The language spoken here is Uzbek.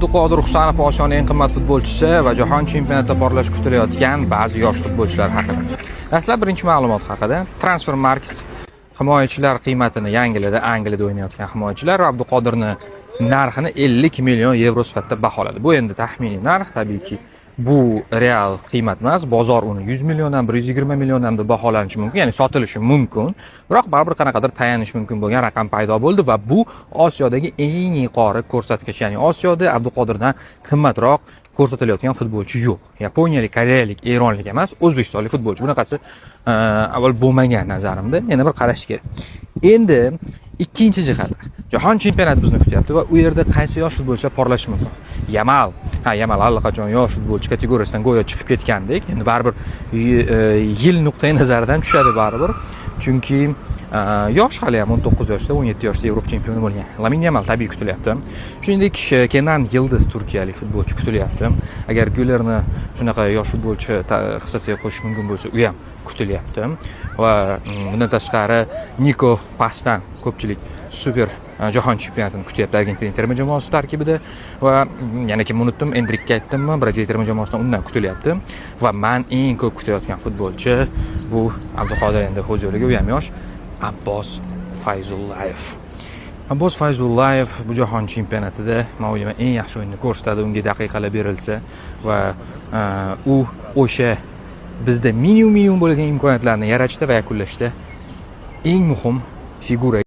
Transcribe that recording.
Abduqodir Husanov Osiyoning eng qimmat futbolchisi va jahon chempionatida porlash kutilayotgan ba'zi yosh futbolchilar haqida. Dastlab birinchi ma'lumot haqida. Transfermarkt himoyachilar qiymatini yangiladi. Angliyada o'ynayotgan himoyachilar va Abduqodirni narxini 50 million yevro sifatida baholadi. Bu endi taxminiy narx, tabiiyki, bu real qiymat emas. Bozor uni 100 milliondan, 120 milliondan deb baholanishi mumkin, ya'ni sotilishi mumkin. Biroq baribir qanaqadir tayanish mumkin bo'lgan raqam paydo bo'ldi va bu Osiyodagi eng yuqori ko'rsatkich, ya'ni Osiyoda Abduqodirdan qimmatroq ko'rsatilayotgan futbolchi yo'q. Yaponiyalik, koreyalik, eronlik emas, o'zbekistonlik futbolchi. Bunaqasi avval bo'lmagan nazarimda. Yana bir qarash kerak. Endi ikkinchi jihat. Jahon chempionati bizni kutyapti va u yerda qaysi yosh futbolchilar porlashi mumkin? Yamal. Ha, Yamal allaqachon yosh futbolchi kategoriyasidan go'yo chiqib ketgandek. Endi baribir yil nuqtai nazaridan tushadi baribir. Chunki yosh hali ham, 19 yoshda, 17 yoshda Yevropa chempioni bo'lgan. Lamin Yamal tabiiy kutilyapti. Shuningdek, Kenan Yildiz, turkiyalik futbolchi kutilyapti. Agar Gulerni shunaqa yosh futbolchi hissasiga qo'shish mumkin bo'lsa, u ham kutilyapti. Va bundan tashqari Niko Pasdan ko'pchilik super jahon chempionatini kutyapti Argentina terma jamoasi tarkibida va yana kim unutdim, Endrikka aytdimmi, Braziliya terma jamoasidan, undan kutilyapti. Va man eng ko'p kutayotgan futbolchi bu Abduqodir endi o'z yo'liga, u ham yosh, Abbos Fayzullayev. Abbos Fayzullayev bu jahon chempionatida, man o'ylayman, eng yaxshi o'yinni ko'rsatadi, unga daqiqalar berilsa va u o'sha bizda minimum minimum bo'lgan imkoniyatlarni yaratishda va yakunlashda eng muhim figura.